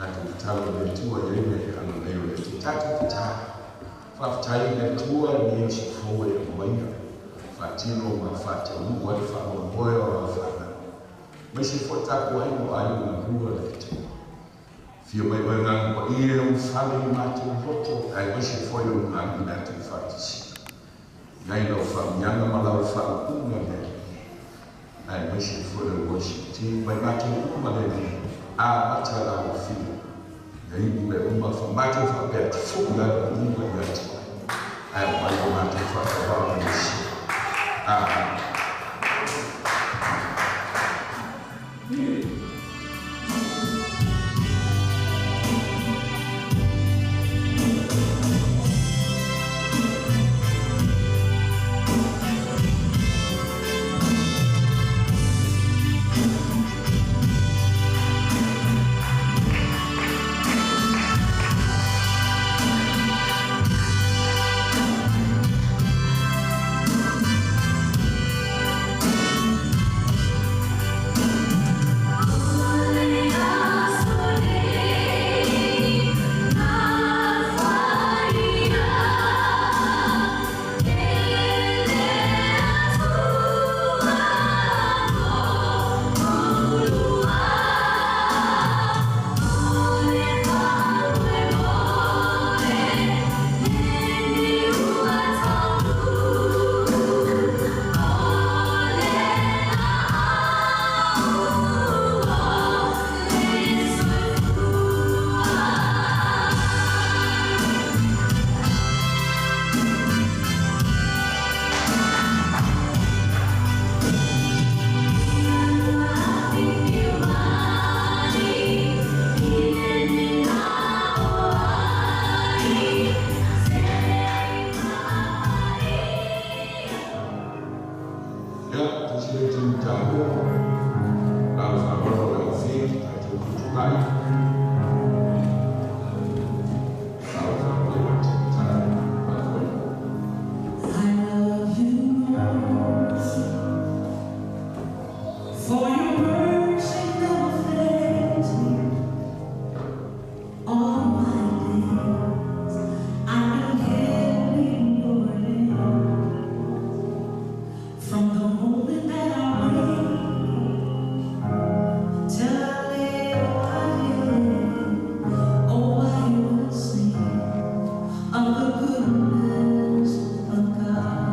Tatou tatalo i le Atua e iai le agalelei o le Atua. Tatou tatalo. Faafetai i le Atua lenei aso fou e aumaia faatino ma faataunuu ai le faamoemoe o lau fanau. Aemaise foi tapuaiga o aiga galue a le Atua. Afio mai oe Agaga Paia e ulufale i o matou loto aemaise foi o luga i latou faatasi. I ai lau faamiaga ma lau faaupuga le Alii, aemaise foi le worship team mai matou uma lenei amata lau afio ia iu mea uma fa matou faapea atu foi lalo uma ia te oe ae aumai o matou faatauvaga nisi. Amen. Ia, tasi le itu taua, na o le faaaloalo i lau Afioga, tatou tuutuutai, na o le faaaloalo i le Tamaitai. I love you, Lord, for your mercy never fails me. All my days I've been held in your hand. From the moment that I wake till I lay my head, oh, I will sing of the goodness of God.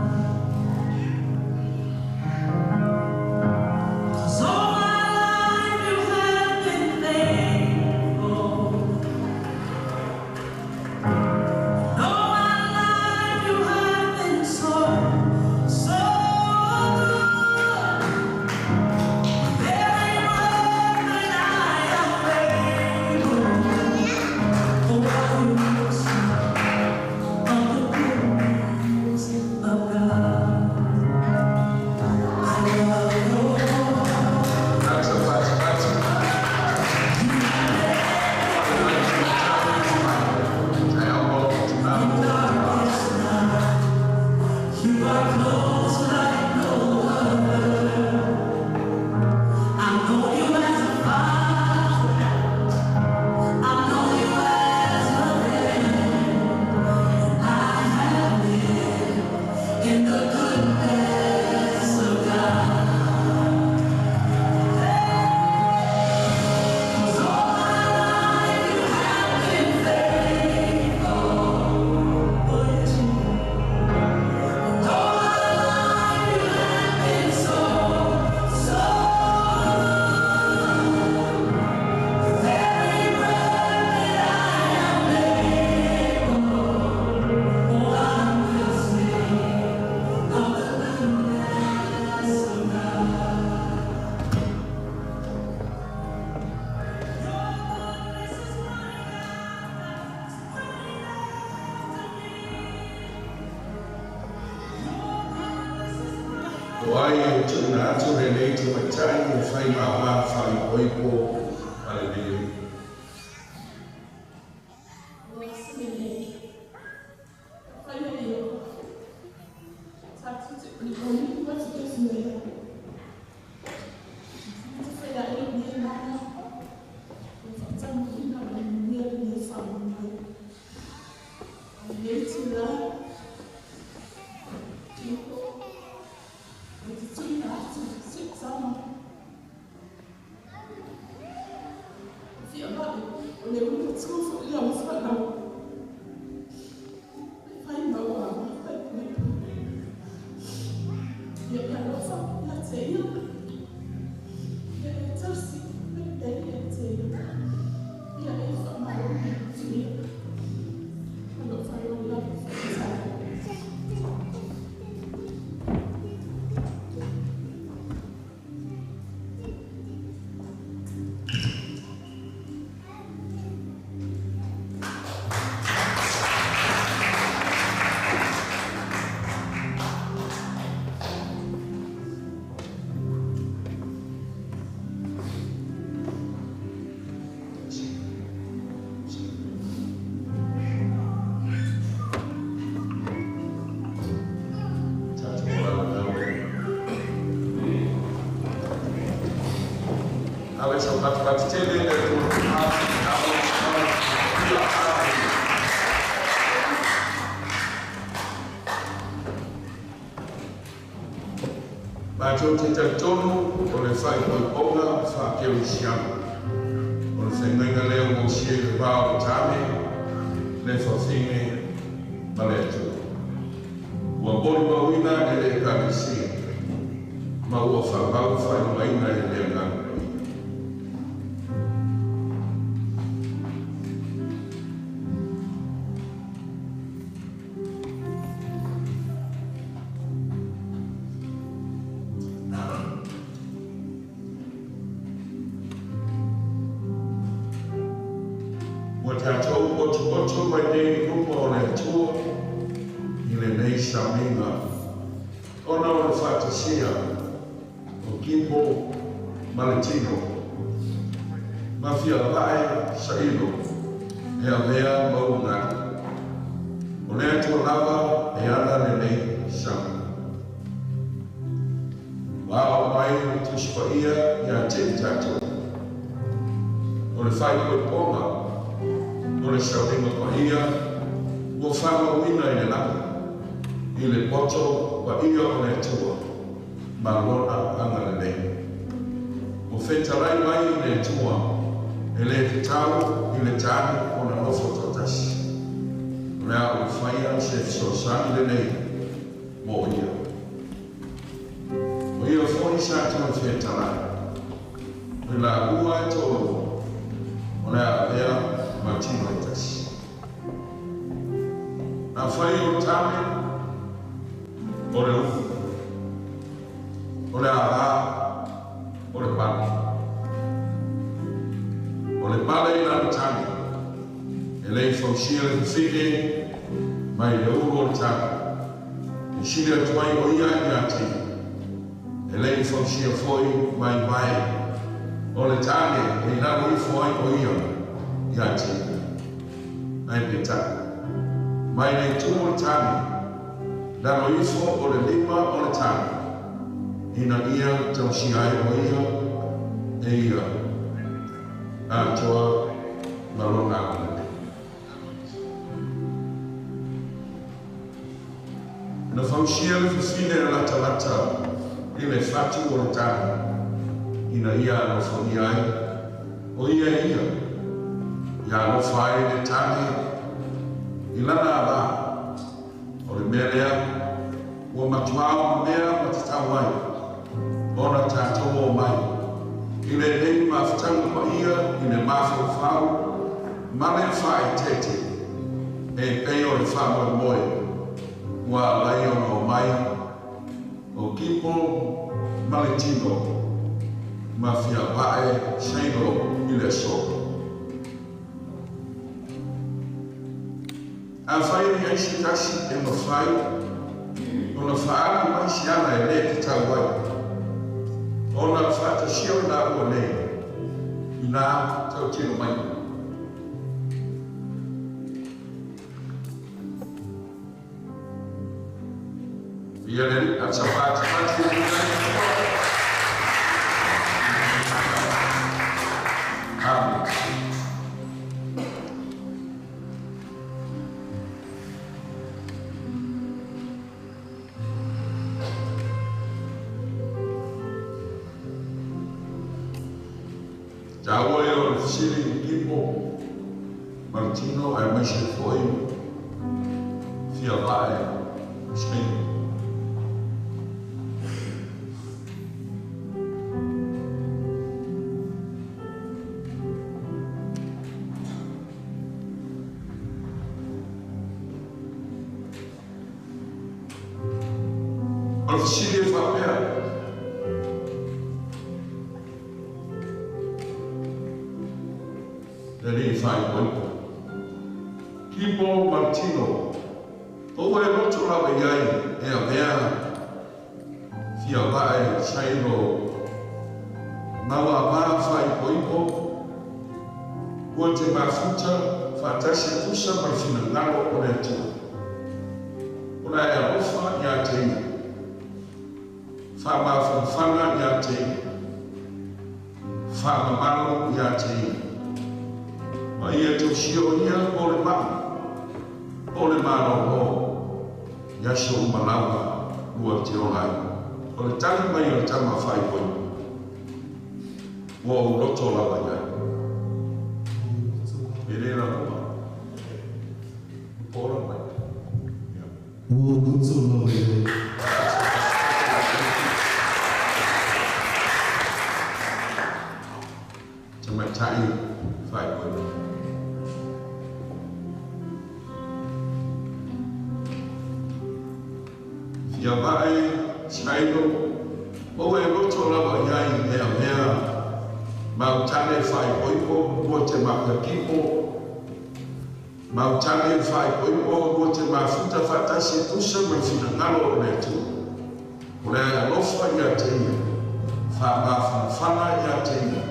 'Cause all my life you have been faithful. All my life you have been so, so good. With every breath that I am able, oh, I will sing of the goodness of God. I love your Ata, ata, ata. In darkest night. You are close like no other. I know you as a father. I know you as a friend. I have lived in the goodness of God. 'Cause all my life you have been faithful. Oh, yes, you have. And all my life you have been so, so good. With every breath that I am able, oh, I will sing of the goodness of God. Your goodness is running after, it's running after me. Your goodness is running O ai e tuuna atu lenei tamaitai e fai māmā faaipoipo a lenei alii. Ua se fai o faamoemoe. O lenei itulā, Kiko, ou te tuuina atu si ou tama, o Fiavai, o le ulu matua foi lea o fanau, e fai ma ua faaipoipo. Ia e alofa ia te ia, ia e tausi ma lelei ia te ia, ia e faamaoni atu ia. Ma lou faaaloalo lava faafetai. Ave sau fatufatu tele le Atua. Matou te talitonu o le faaipoipoga faa-kerisiano, o le feagaiga lea ua usia i le va o le tane, le fafine ma le Atua. Ua molimauina e le Ekalesia ma ua faamau faailogaina e le Agaga Paia. Ua tatou potopoto mai nei i luma o le Atua i lenei sauniga ona o le faatasia o Kipo ma le tino ma Fiavae Sailo e avea ma uagali. O le Atua lava e ana lenei sauniga. Ua ao mai le Tusi Paia ia te i tatou. O le faaipoipoga o le sauniga paia ua faamauina i le lagi, i le poto paia o le Atua ma Lona agalelei. Ua fetalai mai le Atua e le tatau i le tane ona nofo toatasi. O le a ou faia se fesoasoani lelei mo ia. O ia foi sa toe fetalai, o i laua e toalua, o le a avea ma tino e tasi. Afai o le tane, o le ulu, o le alā, o le pale. O le pale i lalo tane, e le i fausia le fafine mai le ulu o le tane, e sili atu ai o ia ia te ia, e le i fausia foi mai vae o le tane e i lalo ifo ai o ia ia te ia. Ae peitai, mai le itu o le tane, lalo ifo o le lima o le tane, ina ia tausia ai o ia e ia atoa ma lona agalelei. Na fausia le fafine a latalata i le fatu o le tane, ina ia alofagia ai o ia e ia, ia alofa ai le tane i lana alā. O le mea lea ua matua onomea ma tatau ai ona tatou omai i lenei mafutaga paia i le mafaufau ma le faaeteete e pei o le faamoemoe ua alai ona omai o Kipo ma le tino ma Fiavae Sailo i le aso. Afai e i ai se tasi e mafai ona faaali mai se ala e lē tatau ai ona faatasia o i laua nei, inā tautino mai. Ia le Alii, a faatipati e Amen. Taua ia o le fesili i Kipo Martino aemaise foi Fiavae Smith. O le fesili e faapea, Le alii faaipoipo, Kipo Martino, Tou e loto lava i ai e avea Fiavae Sailo mau ava faaipoipo, ua te mafuta faatasi e tusa ma le finagalo o le Atua. O le a e alofa ia te ia, faamafanafana ia te ia, faamamalu ia te ia, ma ia tausia o ia po le mai, po le malōlō, i aso uma lava lua te ola ai. O le tali mai o le tama faaipoipo, Ua ou loto lava i ai. E le lagona. Ua pola mai. Ia. Ua ou loto lava i ai. Tamaitai faaipoipo. Fiavae, Sailo, Ua e loto lava i ai e avea mau tane faaipoipo ua te makakipo, mau tane faaipoipo ua te mafuta faatasi e tusa ma le finagalo o le Atua. O le a e alofa ia te Ia, faamafanafana ia te Ia,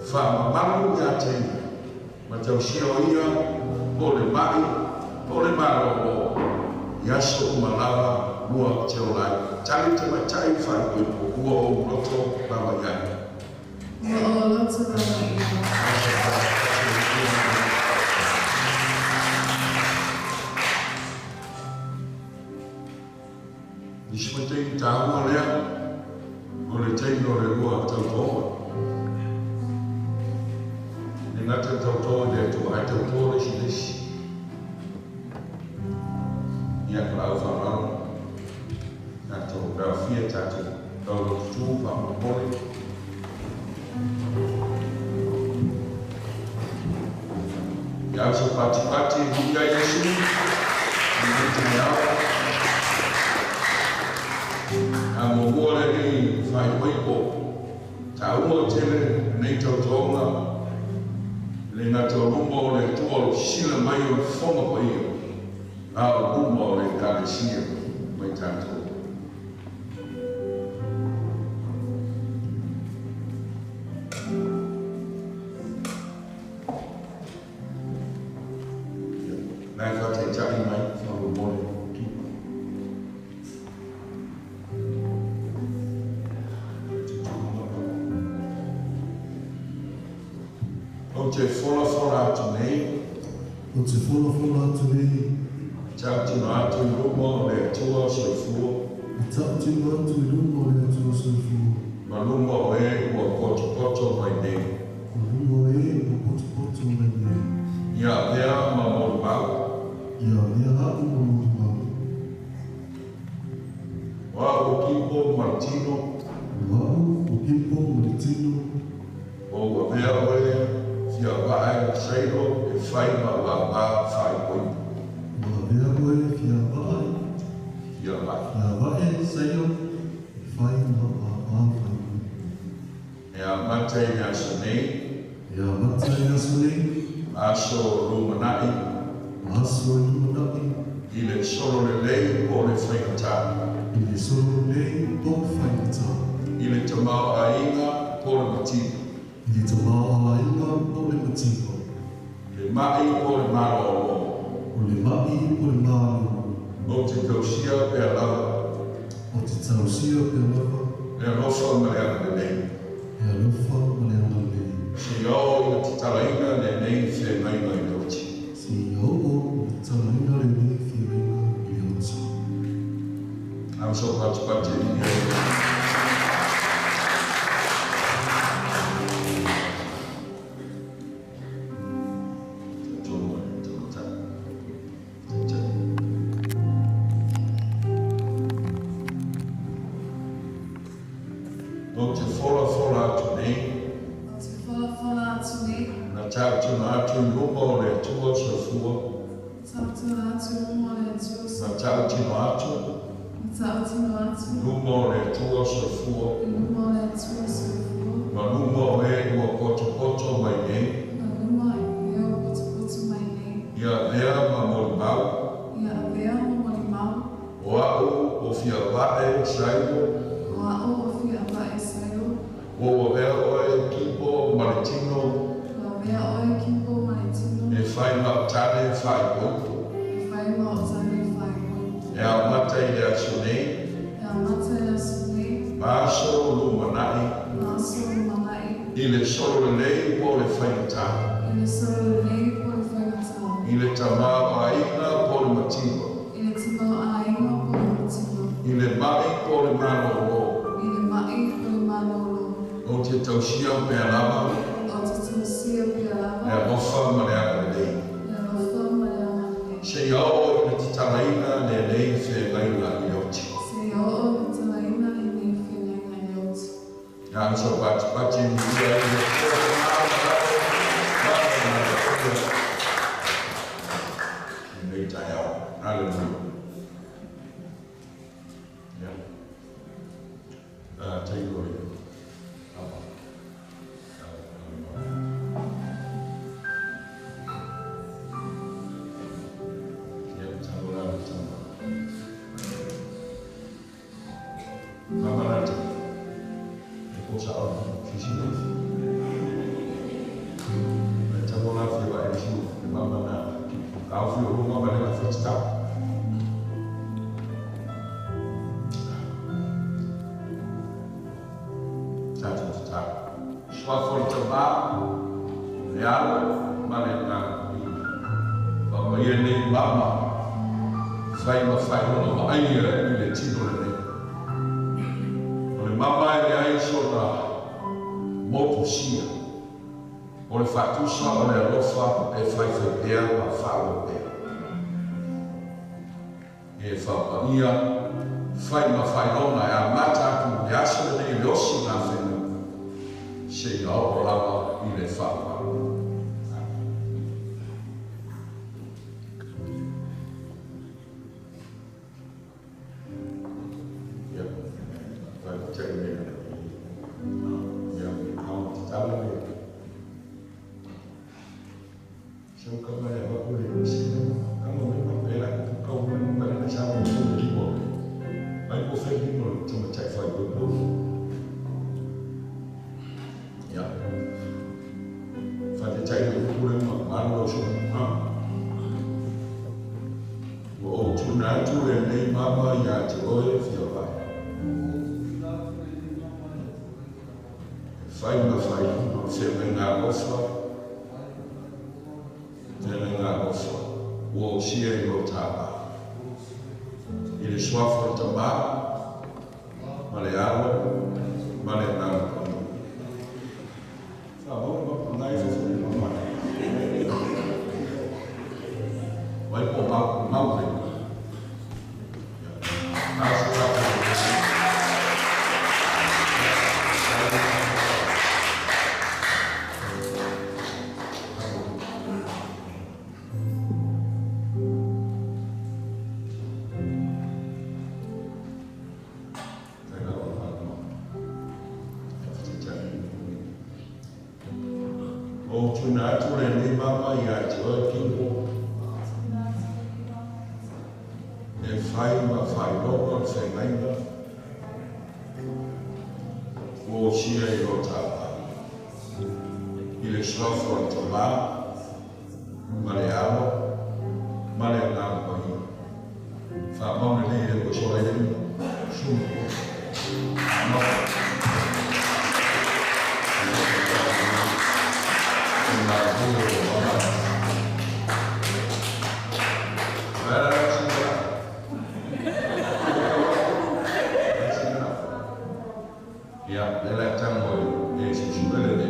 faamamalu ia te Ia, ma tausia o Ia po o le maʻi, po o le malōlō, i aso uma lava lua te ola ai. Tali tamaitai faaipoipo ua ou loto lava i ai. Ua ou loto lava i ai. Nisi foi taimi taua lea o le taimi o le lua tautoga. E le gata i le tauto i le Atua, ae tauto le isi i le isi. Ia, ka laau faaaloalo, tatou le aofia, tatou taulotutu faamolemole. Ia au sau patipati e viia ai Iesu i lenei taeao. A muamua lenei faaipoipo, taua tele lenei tautoga, e le gata o luma o le Atua o lo sisila mai o le Fofoga Paia, a o luma o le Ekalesia mai tatou. Ia, na e faataitai mai faamolemole Kipa. Ou te folafola atu nei. Ou te folafola atu nei. I tautino atu i luma o le Atua Soifua. I tautino atu i luma o le Atua Soifua. Ma luma o e ua potopoto mai nei. Ma luma o e ua potopoto mai nei. Ia avea ma molimau. Ia avea aʻu ma molimau. O a'u o Kipo ma le tino. O a'u o Kipo ma le tino. Ua ou avea oe Fiavae Sailo e fai ma ou āmā faaipoipo. Ua avea oe Fiavae. Fiavae. Fiavae Sailo e fai ma ou āmā faaipoipo. E amata i le aso nei. E amata i le aso nei. Ma aso lumanai. Ma aso e lumanai. I le solo lelei po o le faigata. I le solo lelei po o faigata. I le tamaoaiga po o le mativa. I le tamaoaiga po o le mativa. Le maʻi po o le malōlō. O le maʻi po o le malōlō. Ou te tausia pea lava. Ou te tausia pea lava. Le alofa ma le agalelei. Le alofa ma le agalelei. Seia oo ina tatalaina lenei feagaiga i le oti. Seia oo ina tatalaina lenei feagaiga i le oti. I'm so patipati e nini ai. tautala atu i luma o le Atua Soifua. Tautala atu i luma o le Atua Ma tautino atu. Ma tautino atu. I luma o le Atua Soifua. I luma o le Atua Soifua. Ma luma o e ua potopoto mai nei. Ma luma o e ua potopoto mai nei. Ia avea ma molimau. Ia avea ma molimau. O a'u o Fiavae Sailo. O a'u o Fiavae Sailo. Ua ou avea oe Kipo ma le tino. Ua avea oe Kipo ma le tino. E fai ma ou tane faaipoipo. E fai ma ou tane faaipoipo. E amata i le aso nei. E amata i le aso nei. Ma aso lumanai. Ma aso lumanai. I le solo lelei po o le faigata. I le solo lelei po o le faigata. I le tamaoaiga po o le mativa. I le tamaoaiga po o le mativa. I le ma'i po o le malōlō. I le ma'i po o le malōlō. Ou te tausia pea lava. Ou te tausia pea lava. Le alofa ma le agalelei. Le alofa ma le agalelei. Seia oo i le tatalaina lenei feagaiga i le oti. Seia oo i le tatalaina lenei feagaiga i le oti. Na o so patipati i ia i le lenei taeao. Hallelujah. Yeah. Take it away. Yeah, tango tango. Mamarata. E ko sa o sisi. E tango la fi wa e si e mama na ki au fi o mama le fi tau. Tatu tau. Sua forte ba le alo ma le na. Fa mai nei mama fai ma fai ona ma ai i le tino lenei. O le mama e leai sona motusia. O le faatusa o le alofa e faifai pea ma faaauau pea. E faapaia fai ma failona e amata atu i le aso lenei i le osi gafega seia oo lava i le faaauau. Ia, fai tai mea. Ia, ao tatala le. Se o kama e wa ule se kama me ma pela ku ka u me ma le sa mo ku ki mo. Ai ko fe ki mo te ma tai fai ko ko. Ia. Fa te tai le ku le ma ma lo so ma. Ua ou tuna atu lenei mama ia te oe Fiavae. E fai ma fai o feagaiga alofa, feagaiga alofa, ua osia i lou tālā. I le suafa o le Tamā, ma le Alo, ma le Agaga Paia. Faamau ma punai fofo i mama. Mai po mau, mau le. Ia. Aso tātou. O tuna atu lenei mama ia te oe Kipo e fai ma failona o le feagaiga ua osia i lou tālā. I le suafa o le Tamā ma le Alo ma le Agaga Paia. Faamau lenei le ua sola i le lima. Sulu. Faamau. Ia, le la tango e si sumele le.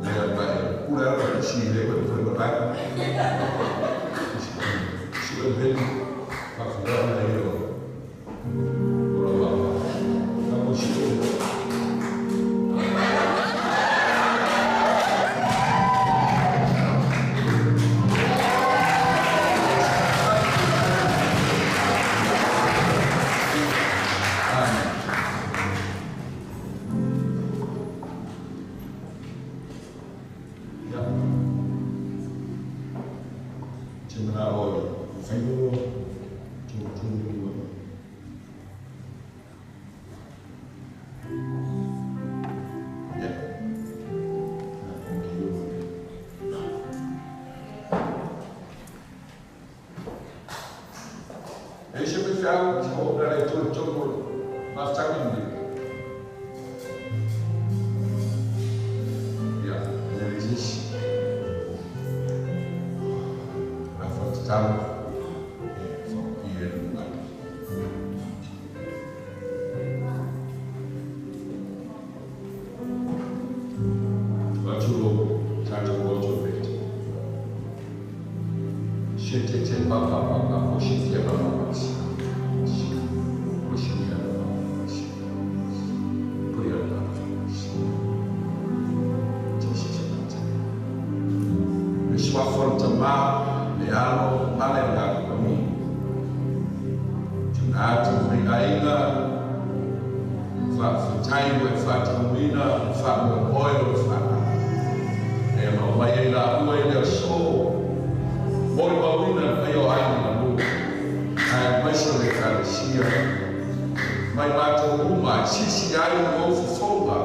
Le la e pura la si le ko ko ko. Si le ben pa fu la le yo. Ora va. Tango si. Se manao e faigolo tolu lua. Ya. E se me fiau, se o na le tolu tolu, mafutagi ni. Ya, le resist. Talo, e whakapia e lunga. Whaturo, tātou roto pete. Se te te papa papa, o se te papa papa. O se te papa papa. Puri ana papa. Te se te papa. Me sua forta ma, le alo, male la kami. Tuna tu mai ainga, fa tai we fa taumina, fa mo oi o fa. E ma mai e la ua e le so. Mori mauina mai o ai na lu. Ai mai se le kalesia. Mai mātou uma, sisi ai o fufonga.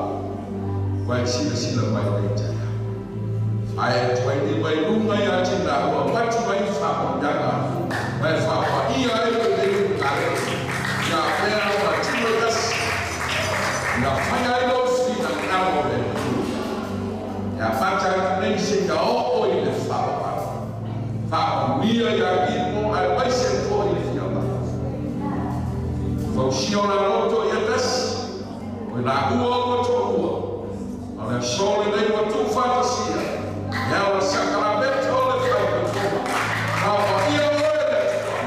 Vai sila sila mai nei tai. Ai tuai ni mai lunga ia tina ua patu mai fa mo Mai fa fa ia e le le kare. Ia pera o tino tas. Ia whai ai lo fina ngamo le tu. Ia pata nei se ka o i le fa pa. Fa mia ia i mo ai mai se fo i le fia pa. Fau sio la loto ia tas. O la ua o to ua. O le sole nei wa tu fatasia. Ia o sakaramento le whai katoa. Ka wa ia oe le tua.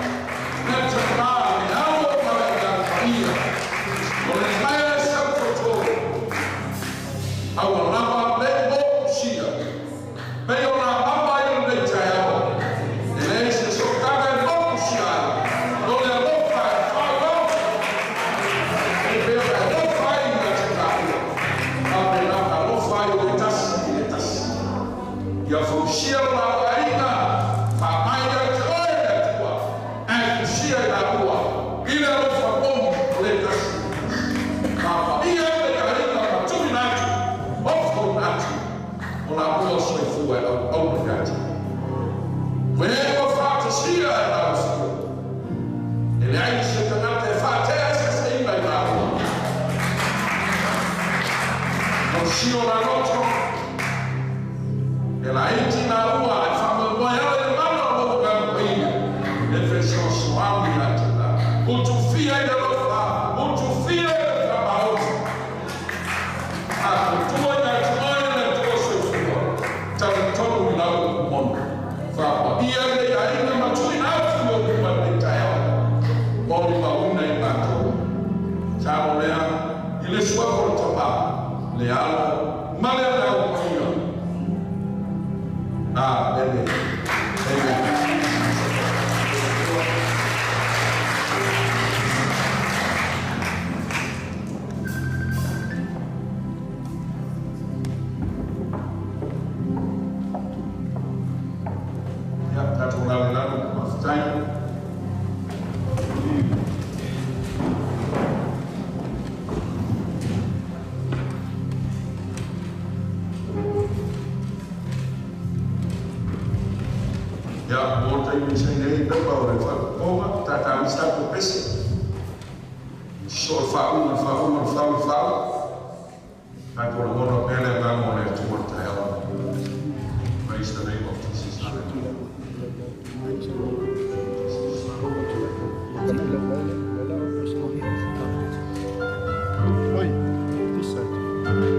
Le te mā le alo ma le ngā ia. O le maia e sau katoa. Aua lava le o sia. Pei o la mama i le nei tai ao. E le se so taga e mo sia ai. O le alofa e whai E pei o le alofa i ngā te kāua. A pe la alofa i le tasi i le tasi. Ia fausia la aiga, fa mai ia te oe le tua. E fusia i la ua. I le alofa momu o le tasi. Ka fa ia le aiga ma tui natu. Ofo natu. O la ua soifua e au au le ati. Koe e ua whātasia e la ufio. E le ai se tangata e whātea se se ina i la ua. No sio la loto. E la iti na ua e whamamoe ala e mana o lo ngā ia. E whesio soami a te la. Utufia i le lofa. Utufia i le whamaoti. A ko tua i ngā tua i le tua soifua. Tau tonu i lau mono. Whapa ia le ia ina matui nā atu o kuma le tai ao. Mori mauna i mātou. Tamo mea, i le sua koro le alo, male ana au paia. Ah, lele. Amen. Ia, tātou ngā lano, mawhitai. Ia, mō tai mi sei nei pepa o le whakaponga, tātā mista ko pese. So le whaunga, le whaunga, le whau, le whau. Tātou le ngona pele ngā mō le tua tai awa. Praise the name of Jesus. Hallelujah. Oi, this side. Thank you.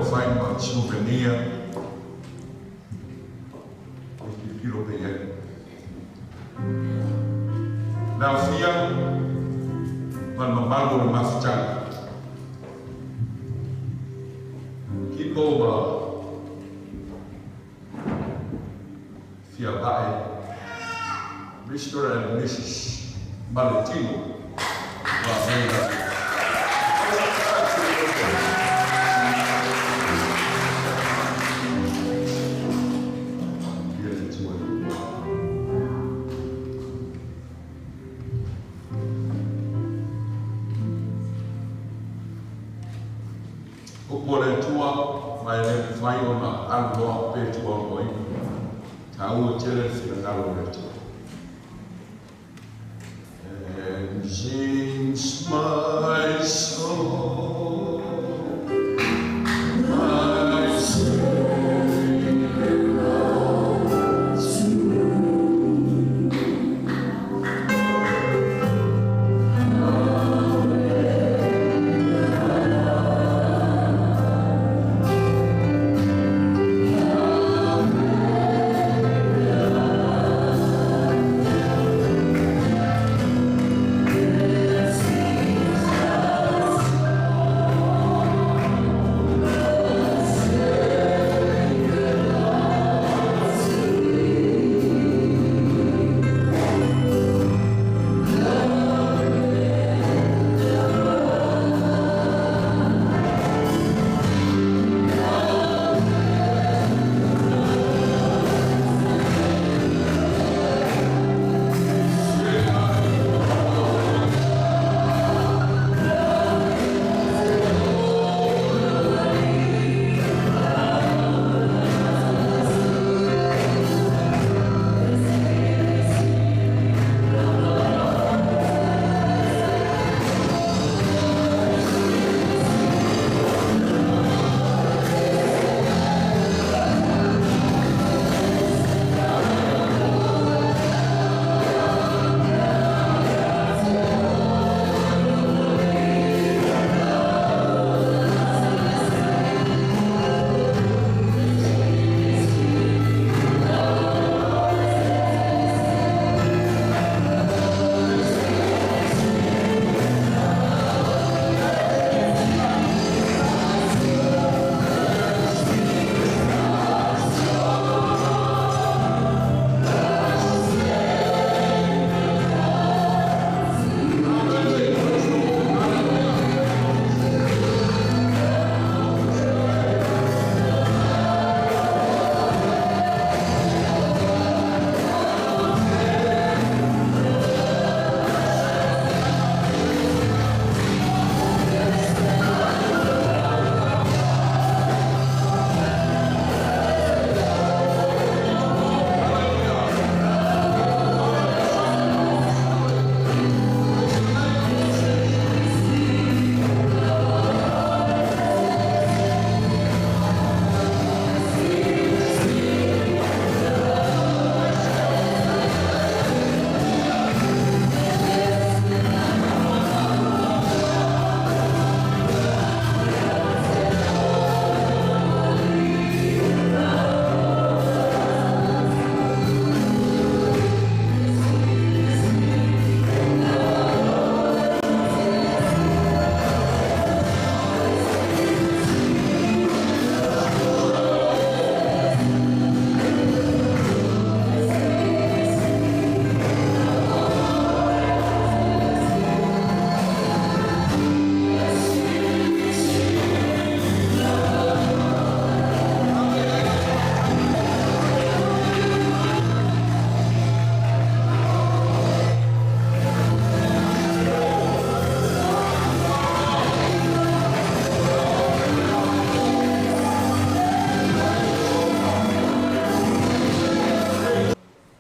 taumafai ma Slovenia e tilotilo pea i ai. Le aofia ma le mamalu o le mafutaga. Kiko ma Fiavae, Mr. and Mrs. Maletino. Wa Ia le Atua. Upu a le Atua, ma e le mafai ona alu loa pe tuaonoina. Taua tele le finagalo o le Atua. And sings my soul, my Savior to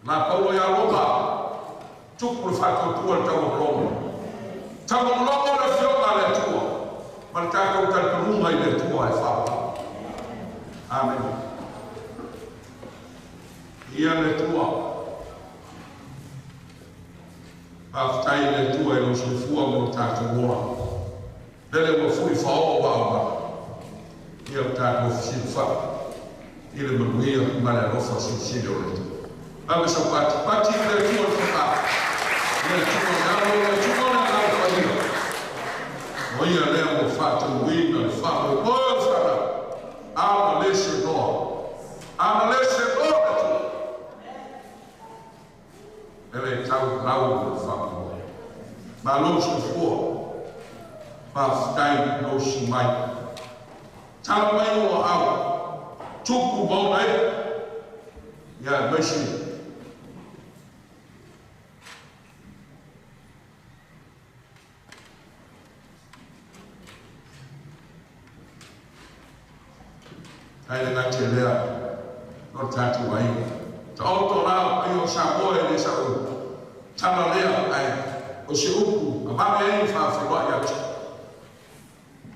La Paulo ia Roma, tupu le faatuatua le tauagologo. Tauagologo le afioga a le Atua, ma le tatou talitonuga i le Atua e faaola. Amene. Ia le Atua. Faafetai i le Atua i lou soifua ma lo tatou ola. Lele ua fuli faoo vao. Ia o tatou fesilafai i le manuia ma le alofa silisili o le Atua. Ave sau patipati i le Atua le Tama, le Atua le Alo, le Atua le Agaga Paia. O ia lea ua faataunuuina le faamoemoe o le fanau, a na le senoa, a na le senoa le Atua, e le tau lau le faamoemoe. Malo soifua, faafetai lou susu mai. Tala mai ou aao, tupu ma ona ee, ia aemaise Ae le gata i lea, o le tatou aiga. Taoto la o paia o Samoa e le sau tala lea, ae o se upu avane ai le faafeiloai atu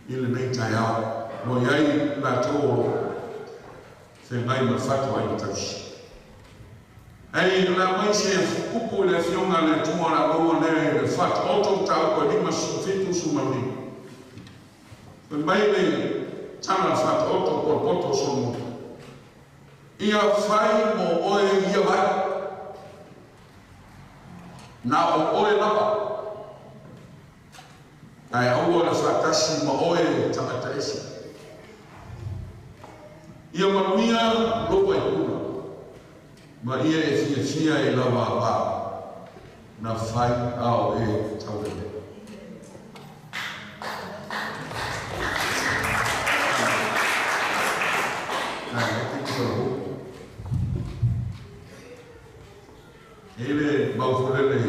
i lenei taeao, o i ai latou o lo o feagai ma le fatuaiga tausi. Ae o le a mai se upu i le Afioga a le Atua o le a maua lea i le Faataoto mataupu e 57 5. Fai mai le tala a le Faataoto po o le poto o Solomona, Ia fai mo oe ia vai, na o oe lava, ae aua le faatasi ma oe tagata ese. Ia manuia lou vaipuna, ma ia e fiafia i lau ava na fai a o e taulelei. E i le mau foi lele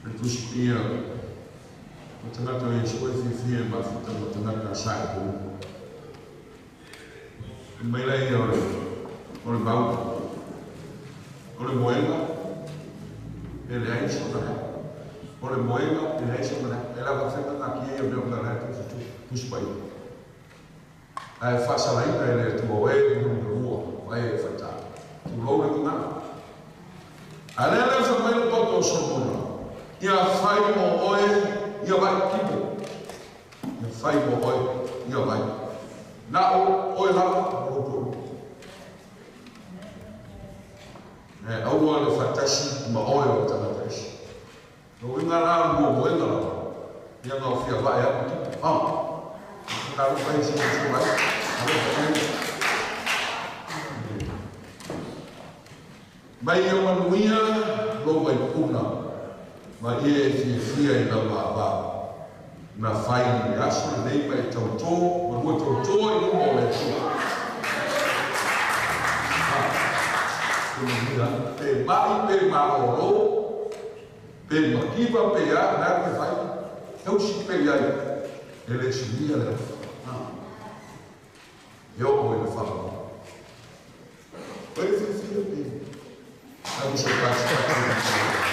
le Tusi Paia o tagata o Iesu e fiafia e mafuta ma tagata sa e pulu. Fai mai laia o le mau, o le moega e leai sona lea. O le moega e leai sona lea. E lava fai nga kia ia mea o nga lea Tusi Paia. Ae faasalaina e le Atua o e mulumulua ma e faitā. Tulou le gagana. A lea lea fai mai le poto o Solomona, ia fai mo oe ia vai tipo. Ia fai mo oe ia vai. Na o oe lava o lou toalua. E aua le faatasi ma oe o le tagata ese. O uiga la lua moega lava, ia nga o fia vae au tipo. Ah. Talofa e se mai. Alofa e. Mai ia manuia lou vaipuna, ma ia e fiafia i lau ava na fai i le aso lenei ma e tautō ma lua tautō i luma o le Atua. Te manuia, pe ma'i pe malōlō, pe makiva pe a, o le a le mea fai, tausi pe i ai, e le suia le alofa. E oo i le faaloalo. O e fiafia pe ave sau patipati i le Atua.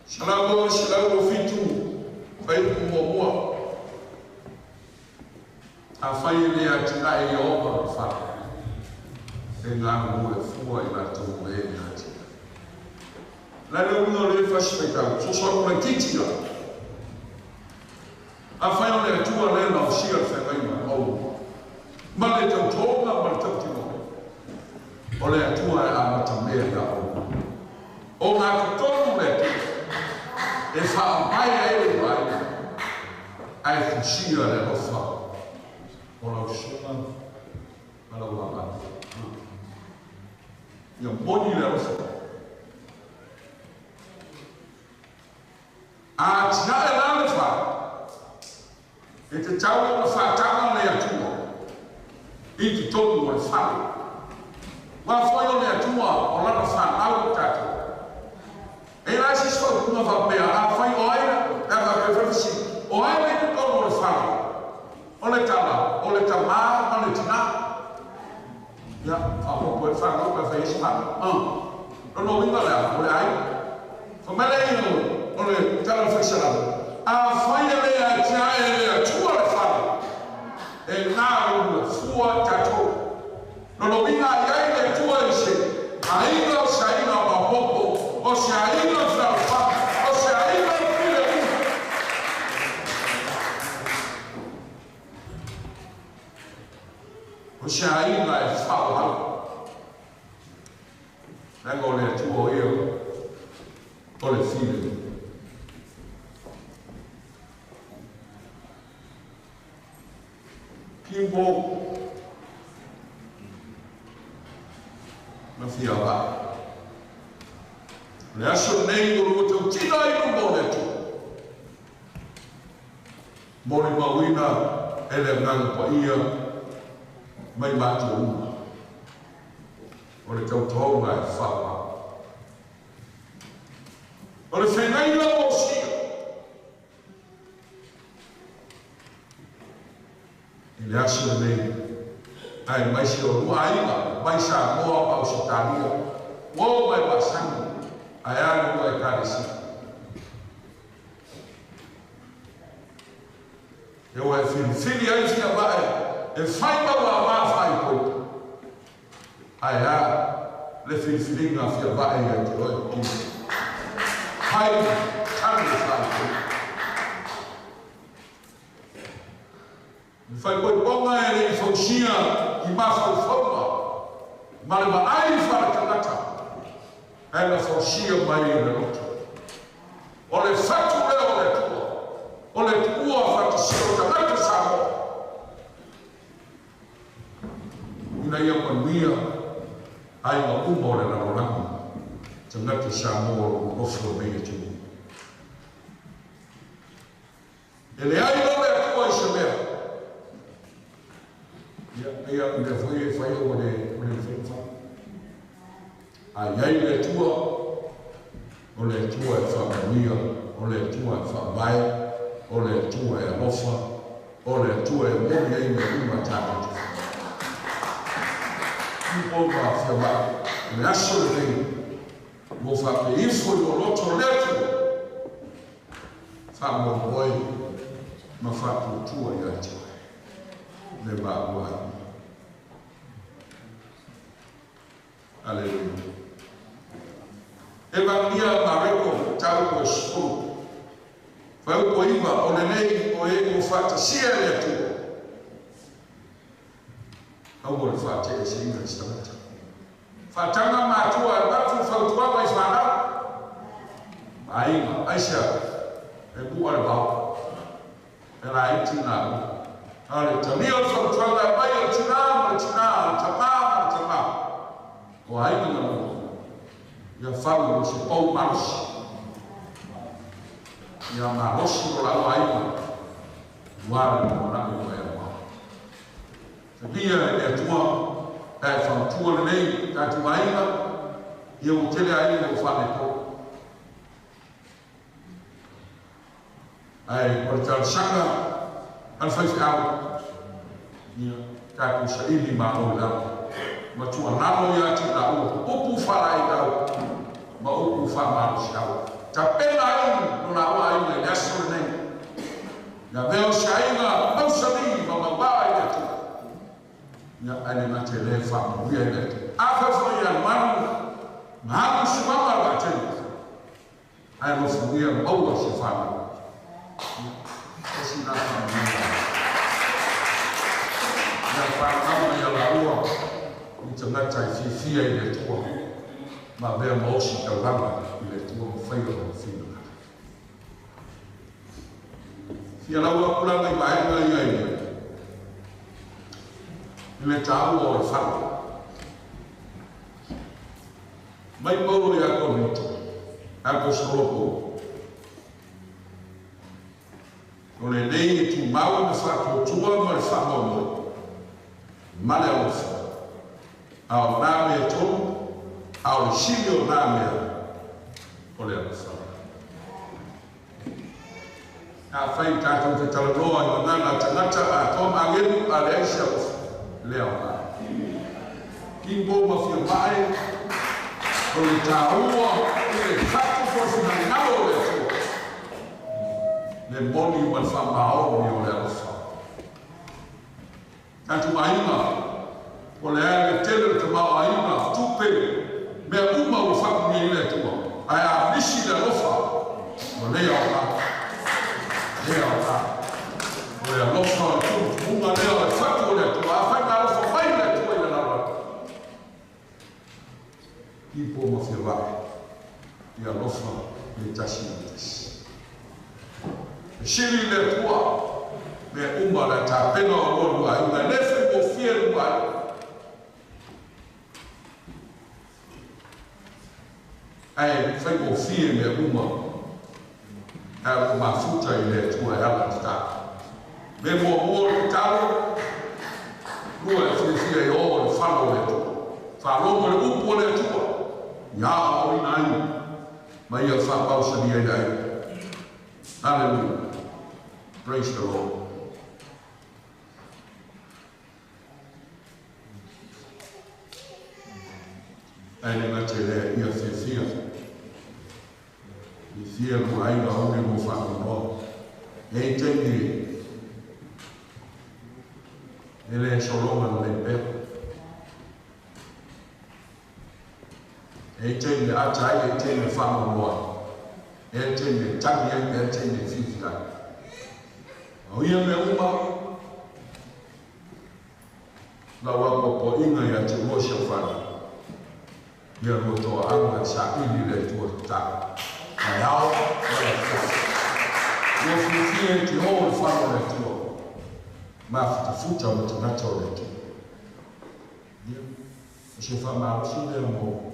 Salamo 107, fuaiupu muamua. Afai e le atinae e Ieova le fale, e galulue fua i latou o e e atinae. O le a le uiga o lenei fasi faitau? Soso atu laitiiti la. Afai o le Atua lea na osia le feagaiga maualuluga, ma le tautoga ma le tautinoga, o le Atua e amatamea ia outou. O gatotonu le Atua e faavae ai le vaaiga, ae fusia le alofa o lau susuga ma lau agai. Ia moni le alofa. A atinae la le fale, e tatau ona faataga le Atua i totonu o le fale. Aua foi o le Atua o Lana fanau tatou. E i ai se isi faaupuga faapea, Afai o ai le a faapea foi le fesili, o ai le i totonu o le fale? O le tala, o le tamā ma le tinā. Ia, faaopoopo ai le fanau pe a fai ai se fale. Uh. Lona uiga o le a? O le aiga. Fai mai lea o le tala o le Faisalalo, Afai e le atiae e le Atua le fale, e galulue fua tatou. Lona uiga a i ai le Atua i se aiga o se aiga maopoopo, o se aiga fealofani. se aiga e faaoalo. Leaga o le Atua o ia o le filemu. Kimbo ma Fiavae. O le aso lenei o lua tautino ai i luma o le Atua. Molimauina e le Agaga Paia mai matou uma. O le tautoga e faaoao. O le feagaiga ua osia. I le aso lenei, aemaise o lua aiga mai Samoa ma Ausetalia, ua oo mai masani, ae a le lua Ekalesia. E ua e filifili ai Fiavae e fai ma ua ma faaipoipo. Ae a le filifiliga a Fiavae ia te oe, Kim. Fai tali le faaipoipo. Le faaipoipoga e le i fausia i mafaufauga ma le vaai faaletagata, ae na fausia mai i le loto. O le fatu lea o le Atua, o le tuua faatasia o tagata Samoa, ina ia manuia aiga uma o le lalolagi, tagata Samoa o lo o nonofo i lenei atunuu. E leai loa le Atua i se mea, ia, ia, o mea foi e fai ua le, ua le mafai ona fai. A i ai le Atua, o le Atua e faamanuia, o le Atua e faavae, o le Atua e alofa, o le Atua e moni ai mea uma tatou te fai. I o ma Fiavae, o le aso lenei, ua faapeifo i lou loto le Atua, faamoemoe ma faatuatua ia te oe le maua ai. Aleluia. Evagelia a Mareko, mataupu e 10, fuaiupu e 9, o lenei o e ua faatasia e le Atua, aua le faateeseina i se tagata. Faataga matua e avatu fautuaga i fanau ma aiga. Aisea? E mu'a le vao, e laiti galuega. A o le talia o le fautuaga e aumai e le tinā ma le tinā, o le tamā ma le tamā, o aiga na lua, ia fau o se pou malosi. Ia malosi o lau aiga, aua le lumanai o e aua. Talia e le Atua pe a e fautua lelei tatou aiga, ia ua tele aiga ua faaletonu. Ae o le talosaga a le faifeau, ia tatou saili malo i lalo ma tuualalo ia te laua upu faalaeiau ma upu faamalosiau. Tapena ai lo laua aiga i le aso lenei. Ia avea o se aiga mausali ma mauvaa i le Atua. Ia, ae le gata i lea e faamanuia ai le Atua. Afai foi e alualu ma alu suaga o le vaatele, ae alofagia maua se fanau. Ia, tasi lena faamanuiaga. Ia fanau mai ia laua ni tagata e fiafia i le Atua ma avea ma osi taulaga i le Atua ma faia lona finagalo. Fia lau aku laga i vaega ia i le i le taua o le fale. Mai Paulo ia Korinto, Aposetolo Paulo. O lenei e tumau le faatuatua ma le faamoemoe ma le alofa, a o nā mea e tolu, a o le sili o nā mea, o le alofa lea. Afai tatou te talanoa i gagana a tagata atoa ma agelu, a leai se alofa, e le aoga. Kimbo ma Fiamae, o le taua i le fatu o le finagalo o le Atua, le moni ma le faamaoni o le alofa. Tatou aiga, o le a le tele o le tamaoaiga, tupe, mea uma ua faamanuia ai le Atua, ae a misi le alofa, ua le aoga, le aoga. O le alofa o le tumutumuga lea o le fatu o le Atua. Afai na alofa mai le vave ia alofa le tasi i le tasi. E sili le Atua mea uma le tapena o lua lua aiga, e le faigofie lua aiga. Ae faigofie mea uma ae ua mafuta i le Atua e ala tatalo. Mea muamua o le tatalo, lua e fiafia e o le fala o le Atua. Faalogo le upu o le Atua, ia aoaoina ai ma ia faamausalia ai le aiga. Hallelujah. Praise the Lord. Ae le gata i lea, ia fiafia. Fiafia lua aiga aune mo faanoanoa. E i ai taimi e le sologa lelei pea. E i ai taimi e ata ai, e i ai taimi e faanoanoa ai. E i ai taimi e tagi ai, e i ai taimi e fiafia ai. A o ia mea uma, lau apoapoaiga ia te oe si au fanau, ia lua toaaga e saili le Atua tatalo, taeao ma le afiafi. Ua fiafia e te o i le fale o le Atua, mafutafuta ma tagata o le Atua. Ia, o se faamalosi lea mo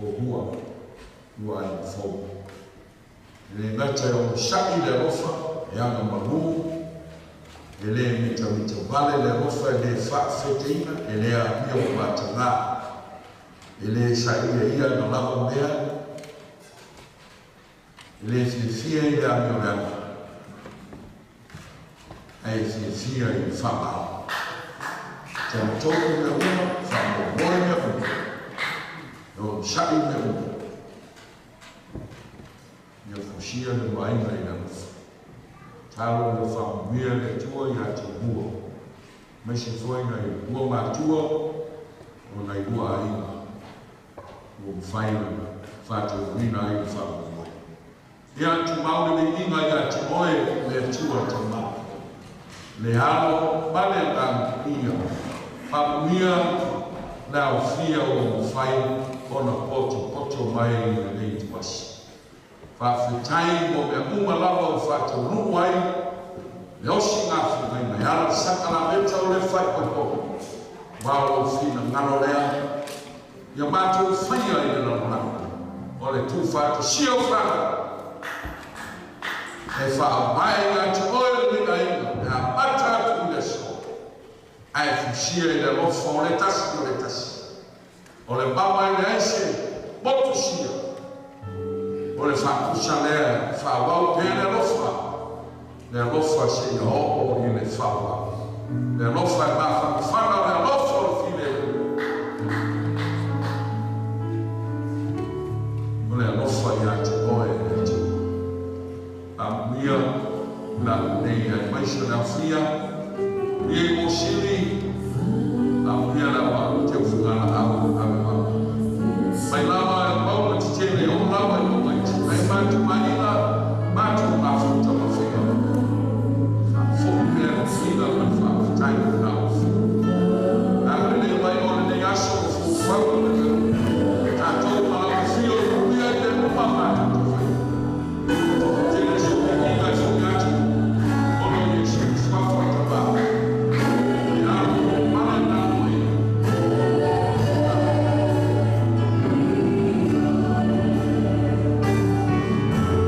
oulua, lua aiga fou. E le gata e onosai le alofa, e agamalu, e le mitamita vale le alofa, e le faafeteina, e le amio mataga, e le sailia ia na lava mea, e le fiafia i le amio leaga, ae fiafia i le faamaoni. Tamatonu mea uma, faamoemoe mea uma, e onosai mea uma. Ia fusia le vaaiga i le alofa. Talo ia faamanuia le Atua ia te oulua, aemaise foi nai lua matua o nai lua aiga ua mafai ona faataunuuina ai le faamoemoe. Ia tumau le viiga ia te oe le Atua Tama, le Alo ma le Agaga Paia. Faamanuia le aofia ua mafai ona potopoto mai i lenei ituaso. Faafetai mo mea uma lava ua faataunuu ai le osigafeagaiga e ala i le sakalameta o le faaipoipoga. Aua o lou finagalo lea ia matou faia i le lalolagi o le tuufaatasia o fanau e faavae ia te oe lenei aiga e amata atu i le aso ae fusia i le alofa o le tasi o le tasi. O le mama e leai se motusia, o le faatusa lea e faaauau pea le alofa, le alofa seia oo i le faavavau, le alofa e mafanafana, o le alofa o le filemu, o le alofa ia te oe le Atua. Faamanuia i la nei aemaise o le aofia i e Mosili, faamanuia le au te ufugalaau ave mau. Mai lava e maua tetele o lava i o maiti, ai matu maina, matu mafuta ma faiga. Faafoi pea le fina ma le faafetai o le aofi. Agalelei mai o lenei aso o fuafau o le tau. Tatou ma lau fia o manuia i le uma matou te faia. Tele se viiga e foi atu, ona o Iesu suafa tama. Le alo ma le agaga paia. Amen.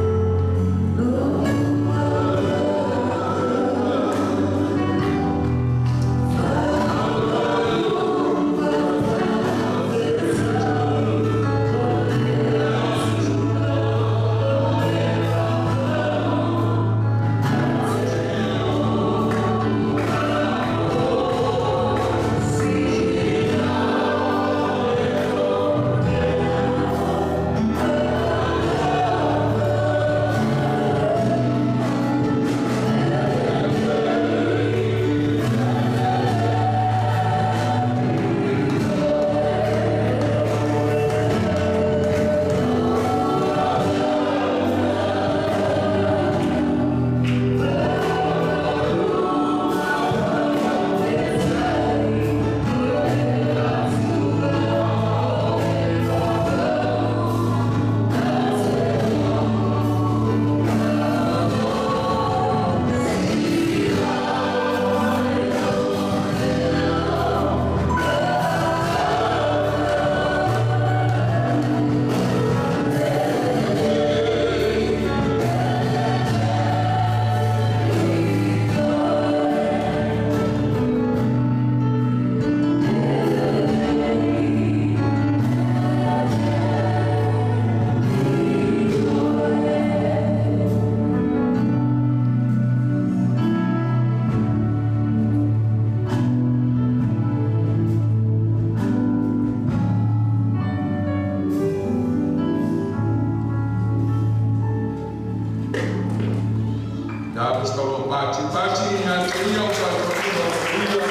Pati ia te ia o tātou o ia.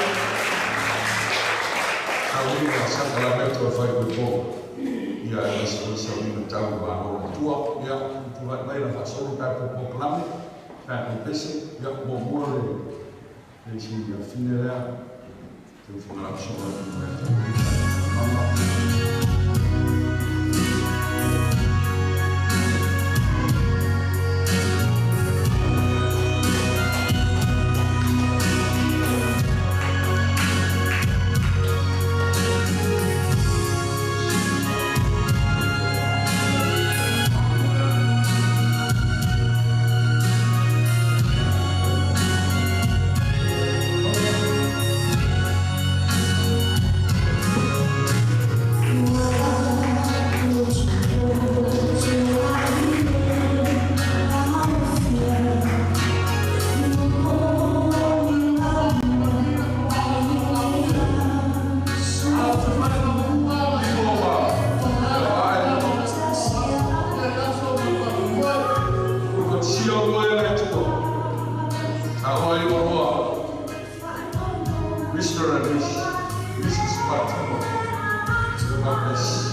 Sauina sakalamento e whai koe pō. Ia e maise koe sauina tau ma lō matua. Ia, tūrai mai na whaasoro tātou pōkalame. Tātou pese. Ia, mō mua le. Le isi ia fine lea. Te uwhangara sora ki mai te. Mama. Mr. and Mrs. Patino. God bless.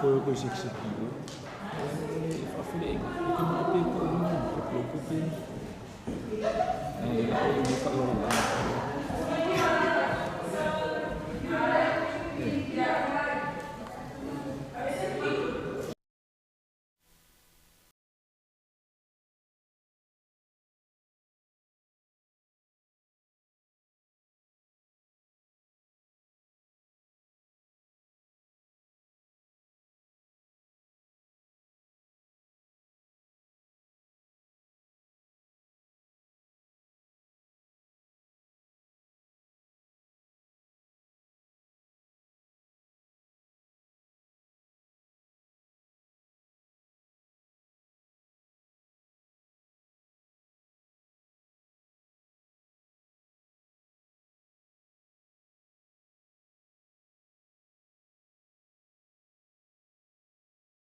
Koe sekiseki oe e faafeleaiga e te maa pea ta'uina ma le poloku pe e ao i le faalogologo.